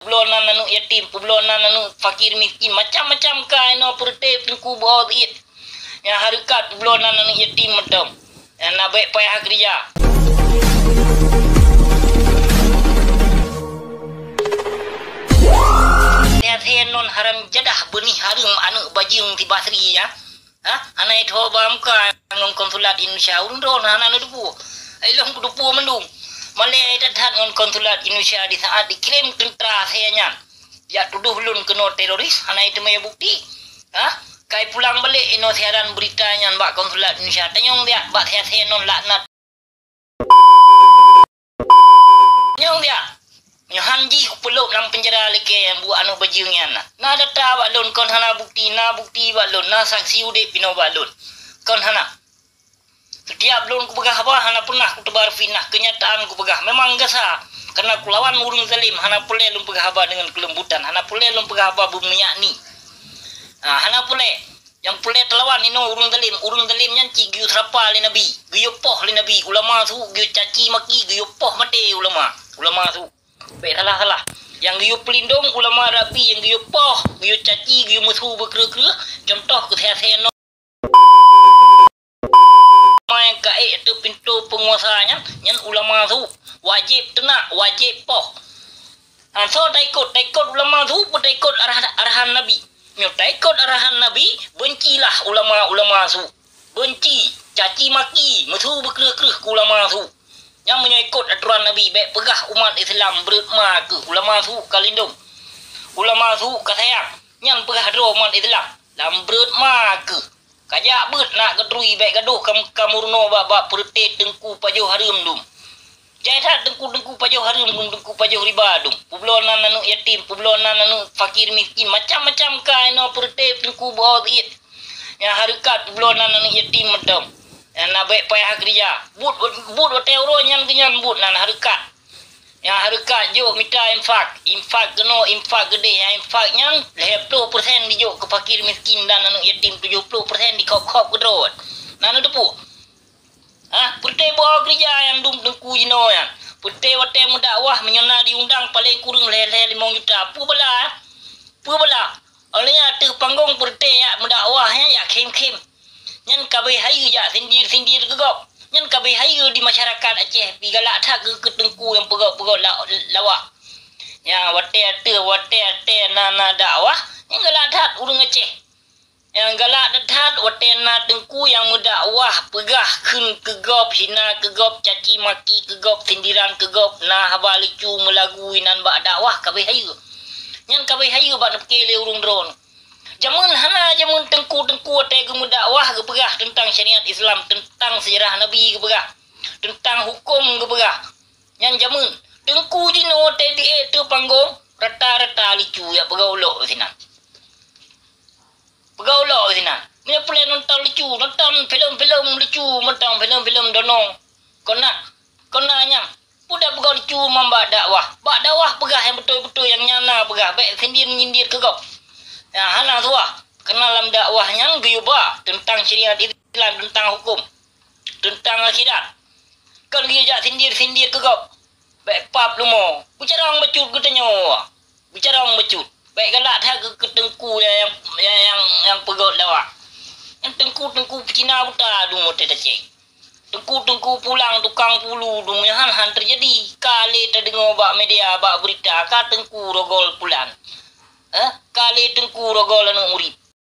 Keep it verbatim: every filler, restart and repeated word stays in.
peubloe nan aneuk yatim, peubloe nan aneuk fakir miskin, macam-macam ka inoe peureuté teungku beuo iet. Nyang hareukat peubloe nan aneuk yatim mantong. Nyang na bék payah keurija. Nyan non haram jadah beunih hareuem aneuk bajeueng si Basri nyan. Ha? Hana itho ba muka ngon konsulat Indonesia. Ureueng droen hana neuteupeue. Ilong kuteupeu mandum. Malée that-that ngon konsulat Indonesia di saat dikirém teuntra asai nyan. Jak tudoh lôn keunoe teroris, hana iteumé bukti. Ha? Kai pulang balek inoe siaran beurita nyan bak konsulat Indonesia. Tanyong jak bak siasai non laknat. Nyang dia, nyoe han jih kupeulop lam penjara lé kée nyang buet aneuk bajeueng nyan na. Na data bak lôn kon hana bukti, na bukti bak lôn, na saksi udeb inoe bak lôn. Kon hana. Setiap lôn kupeugah haba hana pernah kuteubar fitnah, keunyataan kupeugah. Memang gasa, karena kulawan ureueng zalim, hana peureulée lôn peugah haba deungon keulembutan, hana peureulée lôn peugah haba beumiyani. Ah, hana peureulée. Nyang peureulée teulawan inoe ureueng zalim. Ureueng zalim nyan cit geuyue seurapa lé Nabi, geuyue poh lé Nabi, ulama su geuyue caci maki, geuyue poh maté ulama. Ulama su. Bék salah-salah. Nyang geuyue peulindong ulama Rabbi, nyang geuyue poh, geuyue caci, geuyue meusu beukreueh-kreueh, contoh keu siasai nyoe. Nyang ka ék ateueh pintoe peunguasa nyan, nyan ulama su. Wajéb teunak, wajéb poh. Asoe taikot, taikot ulama su, peu taikot arah, arahan Nabi. Nyoe taikot arahan Nabi, bencilah ulama-ulama su. Benci, caci maki, meusu beukreueh-kreueh keu ulama su. Nyang meunyoe ikot atoran Nabi, bék peugah umat Islam breuet ma keuh ulama su ka lindong. Ulama su ka sayang. Nyan peugah droe umat Islam, lam breuet ma keuh. Kajak beuet nak keutrui bék gadoh kam-, kamurno bak-bak peureuté teungku pajoh hareuem dum. Jai that teungku-teungku pajoh hareuem dum, teungku pajoh riba dum. Peubloe nan aneuk yatim, peubloe nan aneuk fakir miskin, macam-macam ka inoe peureuté teungku beuo iet. Nyang hareukat peubloe nan aneuk yatim mantong. Nyang na bék payah keurija. Buet, buet watée uroe nyan keu nyan buet nan hareukat. Nyang hareukat jok mita infak. Infak keunoe, infak keudeh. Nyang infak nyan lhée ploh persen dijok keu fakir miskin dan aneuk yatim, tujoh ploh persen dikop-kop keudroe. Na neuteupeue? Ha, peureuté beuo keurija nyang dum teungku jinoe nyan. Peureuté watée meudakwah meunyoe na diundang paleng kureueng lhée-lhée limong juta. Peue bala, eh? Peue bala? Óh lheueh nyan ateueh panggong peureuté jak meudakwah nyan jak khém-khém. Nyan ka beuhayeue jak sindir-sindir keu gob. Nyan ka beuhayeue di masyarakat Aceh pih galak that keu, keu teungku nyang peugöt-peugöt la-, lawak. Nyan watée ateueh, watée, watée na, na dakwah, nyan galak that ureuëng Aceh. Nyang galak that-that watée na teungku nyang meudakwah peugah kheun keu gob, hina keu gob, caci maki keu gob, sindiran keu gob, na haba lucu meulagu inan bak dakwah ka beuhayeue. Nyan ka beuhayeue bak neupiké lé ureuëng droen. Jameun hana jameun teungku-teungku watée geumeudakwah geupeugah teuntang syariat Islam, teuntang seujarah Nabi geupeugah, teuntang huköm geupeugah. Nyan jameun teungku jinoe watée di ék teuh panggong rata-rata lucu jak peugah ulok sinan. Peugah ulok sinan. Meunyoe peureulée nonton lucu, nonton filem-filem lucu, nonton filem-filem donong. Kona, kona nyang peue dak peugah lucu man bak dakwah. Bak dakwah peugah nyang beutôi-beutôi nyang nyang na peugah, bék sindir-nyindir keu gob. Nyang hana suah. Keuna lam dakwah nyan geuyue ba teuntang syariat Islam, teuntang huköm, teuntang akhirat. Kon geuyue jak sindir-sindir keu gob. Bék pap leumo. Beucarông bacut geutanyoe. Beucarông bacut. Bék galak that keu, keu teungku nyang, nyang, nyang, nyang peugöt lawak. Nyang teungku-teungku peucina buta dum watée tacék. Teungku-teungku pulang tukang pulu dum nyan han, han teujadi. Ka lé tadeungoe bak media, bak beurita, ka teungku rogol pulan. Eh, ka lé teungku rogol aneuk murit.